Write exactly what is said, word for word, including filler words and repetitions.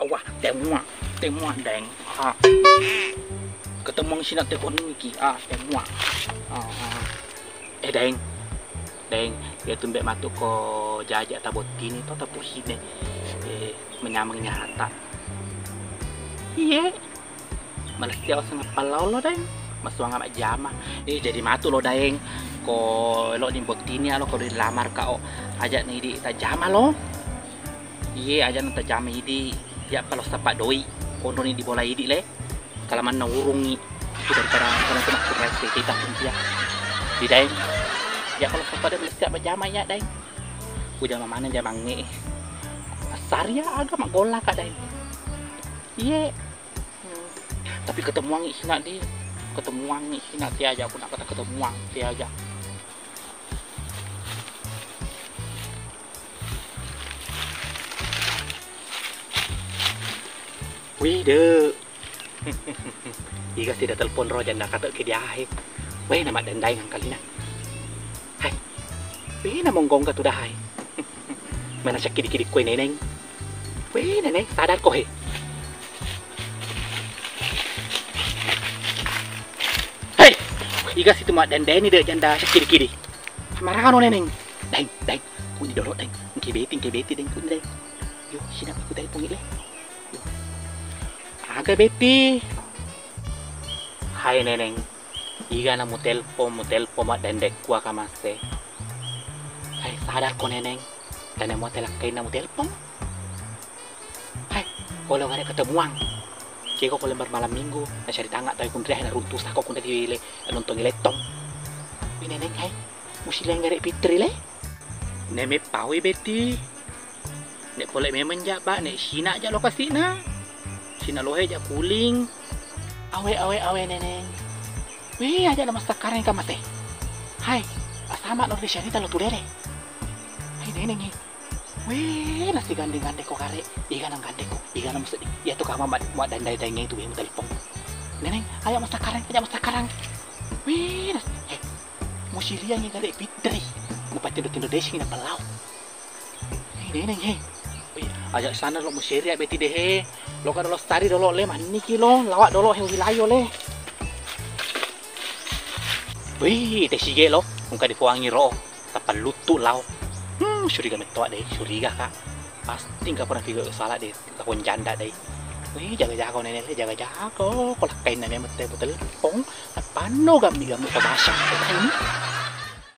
Wah, temua, temua, Daeng. Ah. Ketemuang sina telepon iki. Ah, temua. Ah, ah. Eh, Daeng. Daeng, iya tumbe matu ko jaja tabottini to tapuhine. Eh, menyameng nyarata. Iye. Malessi awa sengeppa lao lo, Daeng. Masuang majjama. Eh, jadi matu lo, Daeng. Ko elo ni bottini alo ko dilamar ka o. Aja ni di tajama lo. Iye, aja na tajama idi. Ya palo sapa doi. Kono ni di bola idi le. Kalamanna urungi. Itu daripada kono tu makkurang kita pun dia. Di, Daeng. Ya palo sapa doi mesti apa jama ya, Daeng. Ku jama mana jamangnge. Saria aga maggolla ka, Daeng. Iye. Hmm. Tapi ketemuangi sina di. Ketemuangi sina ti aja, aku nak kata ketemuang ti aja. Wih, de. Iga sida telepon ro janda kata ke diahe. Weh, nama dendai ngangkalina. Hai. Weh, nama nggongga tu dahai. Mana sakki dikit kue, Neneng. Weh, Neneng, sadar ko he. Hei, iga situ mak dendai ni de janda sakki dikit. Marano, Neneng. Daeng, Daeng. Kuni doro, Daeng. Engke beti, engke beti, Daeng, kuni, Daeng. Yo, sina ku telepon le. Aga, Betti? Hai, Neneng. Igana mutelpong, mutelpong maddendekkua kamase. Hai, sadarko, Neneng. Tania mua telakkainna mutelpong. Hai, pole gare ketemuang. Kego pole bermalam minggu, nacaritanga tau kunria, naruntusako kunria le nontongi lettong. Wi, Neneng, hai. Musileng gare Fitri le. Neme paui, Betti. Nek pole memeng ja, Pak, nek sina ja lokasina. Sina lohe ja kuling. Awe, awe, awe, Neneng. Weh, aja na massakkareng kamase. Hai, asama no ri syarita lo tulele. Hai, Neneng, eh. Weh, nasi gandeng-gandeng ko kare. Iga nang gandeng ko, iga nang museddi. Iya tu kama mat, mat dandai-dandai tu, weh, mutelpong. Neneng, aja massakkareng, aja massakkareng. Weh, nas, eh. Musiriangi gare Fitri. Mupatindo-tindo desing na pellau. Hei, Neneng, hei. Wih, aja sana lo musiri ya, Betti de, he. Lo kada lo stari dolo le, manniki lo, lawak dolo he wilayo le. Wih, te sige lo, engka dipoangi ro, tapalluttu lao. Hmm, curiga mettoa de, curiga ka. Pasti engka pernah piga salah de. Lakon janda dai. Wih, jaga-jaga, Neneng le, jaga-jaga. Ko lakkainna memeng te mutelpong, nappanno gammi-gammi pabasa. Ini.